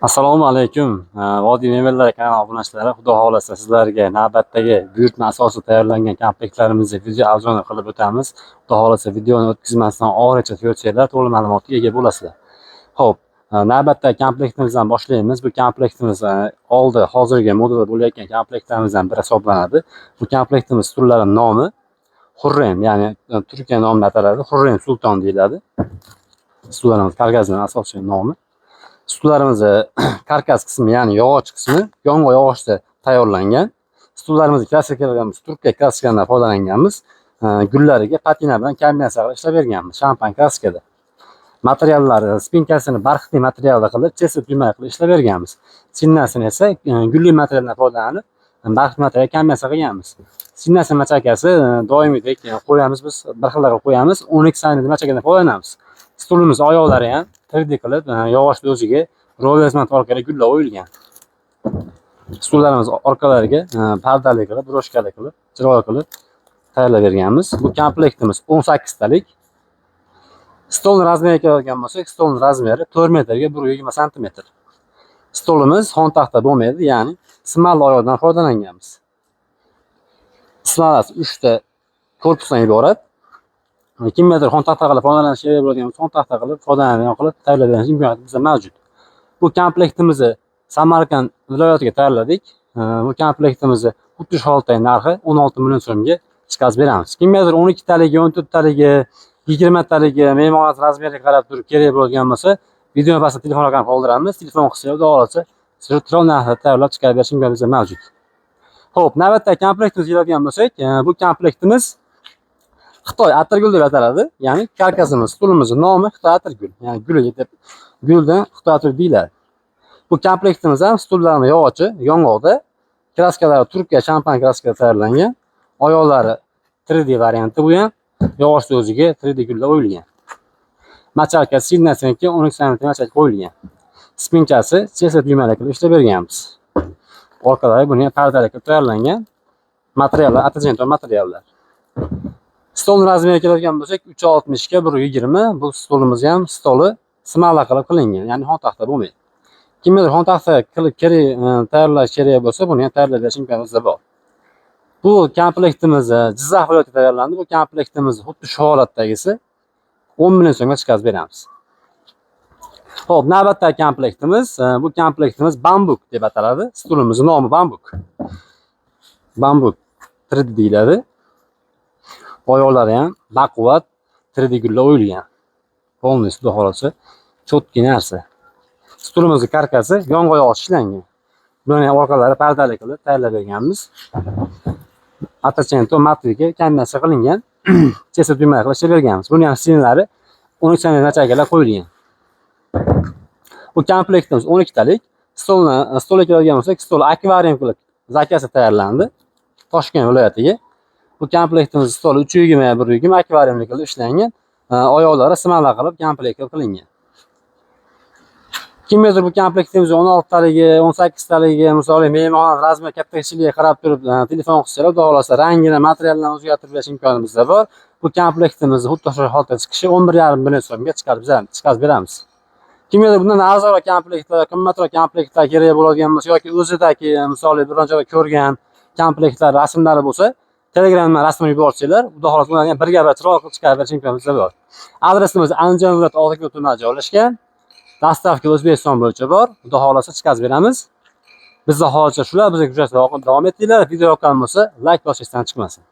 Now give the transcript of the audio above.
Assalomu alaykum. Vodiy mebellari kanali obunachilari, Xudo xohlasa, sizlarga navbatdagi buyurtma asosida tayyorlangan komplektlarimizni video обзор ni qilib o'tamiz. Xudo xohlasa, videoni o'tkazmasdan oxirigacha ko'rsanglar, to'liq ma'lumotga ega bo'lasizlar. Xo'p, navbatdagi komplektimizdan boshlaymiz. Bu komplektimiz oldi hozirgi modada bo'layotgan komplektlarimizdan biri hisoblanadi. Bu komplektimiz stullari nomi Hurrem, ya'ni Turkiya nomida ataladi. Hurrem Sulton deyiladi. Stullarimiz karkasning asosiy nomi. Stullarimizni karkas qismi, ya'ni yog'och qismi yong'oq yog'ochda tayyorlangan. Stullarimizni kraskalarimiz Turkiya kraskalardan foydalanganmiz. Gullariga patina bilan kombinatsiya qilib ishlab berganmiz, shampan kraskada. Materiallari спинка sini бархатный materialda qilib, chesib tugma qilib ishlab berganmiz. Sinnasini esa gulli materialdan foydalanib, бархат material kombinatsiya qilganmiz. Sinnasi мочалка si doimgidek qo'yamiz biz, bir xil qilib qo'yamiz. 12 santimetr мочалка dan foydalanamiz. Stulimiz oyoqlari ham 3D qilib, yog'ochni o'ziga ровесмат orqali gullar o'yilgan. Stullarimiz orqalariga pardali qilib, брошка li qilib, chiroyli qilib tayyorlab berganmiz. Bu komplektimiz 18 talik. Stolni размер iga keladigan bo'lsak, stolni размер i 4 metrga 120 santimetr. Stolimiz xontaxta bo'lmaydi, ya'ni смола oyoqdan foydalanganmiz. Смола si 3 ta korpusdan iborat. Kimgadir xontaxta qilib foydalanish kerak bo'ladigan bo'lsa, xontaxta qilib foydalanadigan qilib tayyorlab berish imkoniyati bizda mavjud. Bu komplektimizni Samarqand viloyatiga tayyorladik. Bu komplektimizni xuddi shu holatdagi narxi 16 million so'mga chiqarib beramiz. Kimgadir 12 taligi, 14 taligi, 20 taligi mehmonxona размер iga qarab turib kerak bo'ladigan bo'lsa, video pastida telefon raqami qoldiramiz. Telefon qilsa, Xudo xohlasa, chiroyli narxda tayyorlab chiqarib berish imkoni bizda mavjud. Xo'p, navbatdagi komplektimizga keladigan bo'lsak, bu komplektimiz Xitoy atirgul deb ataladi. Ya'ni karkasimiz, stulimizni nomi Xitoy atirgul. Ya'ni guli deb, guldan Xitoy atirgul deyiladi. Bu komplektimiz ham stullarni yog'ochi yong'oqda, kraskalari Turkiya shampan kraskada tayyorlangan. Oyoqlari 3D varianti, bu ham yog'ochni o'ziga 3D gullar o'yilgan. Мочалка sinnasıniki 12 sm мочалка qo'yilgan. Спинка si chesa tugmali qilib ishlab berganmiz. Orqalari buni ham pardali qilib tayyorlangan. Materiallar Atajento materiallar. Stol размер iga keladigan bo'lsak, 360 ga 120, bu stolimiz ham stoli смола qilib qilingan, ya'ni xontaxta bo'lmaydi. Kimgadir xontaxta qilib kerak, tayyorlash kerak bo'lsa, buni ham tayyorlab berish imkoni bizda bor. Bu komplektimiz Jizzax viloyatida tayyorlandi. Bu komplektimiz xuddi shu holatdagisi 10 million so'mga chiqarib beramiz. Xo'p, navbatdagi komplektimiz, bu komplektimiz bambuk deb ataladi. Stulimizni nomi bambuk. Bambuk 3D deyiladi. Oyoqlari ham baquvvat 3D gullar o'yilgan. Полный, xudo xohlasa, чёткий narsa. Stulimizni karkasi yong'oq yog'och ishlangan. Buni ham orqalari pardali qilib tayyorlab berganmiz. Atasento matvika kombinatsiya qilingan. Chesa tugma qilib ishlab berganmiz. Buni ham sinlari 12 santimetr мочалка lar qo'yilgan. Bu komplektimiz 12 talik. Stolni, stolga keladigan bo'lsak, stol akvarium qilib заказ i tayyorlandi. Toshkent viloyatiga. Bu komplektimiz stoli 320 120 akvariumli qilib ishlangan. Oyoqlari смола qilib komplekt qilib qilingan. Kimgadir bu komplektimiz 16 taligi, 18 taligi, misol mehmonxona размер katta kichikligiga qarab turib telefon qilsalar, xudo xohlasa, rangini, materialini o'zgartirib berish imkonimiz bor. Bu komplektimizni xuddi shu holatda chiqishi 11,5 million so'mga chiqarib beramiz. Kimgadir bundan arzonroq komplektlar, qimmatroq komplektlar kerak bo'ladigan bo'lsa yoki o'zidagi misol biron joyda ko'rgan komplektlar rasmlari bo'lsa, Telegramdan rasmini yuborsanglar, xudo xohlasa, ularni ham birga bir chiroyli qilib chiqarib berish imkonimiz bor. Adresimiz Andijon viloyati, Oltinko'l tumanida joylashgan. Доставка O'zbekiston bo'yicha bor. Xudo xohlasa, chiqarib beramiz. Bizda hozircha shular, bizga kuzatishda davom etinglar. Video yoqqan bo'lsa, layk bosishdan chiqmasin.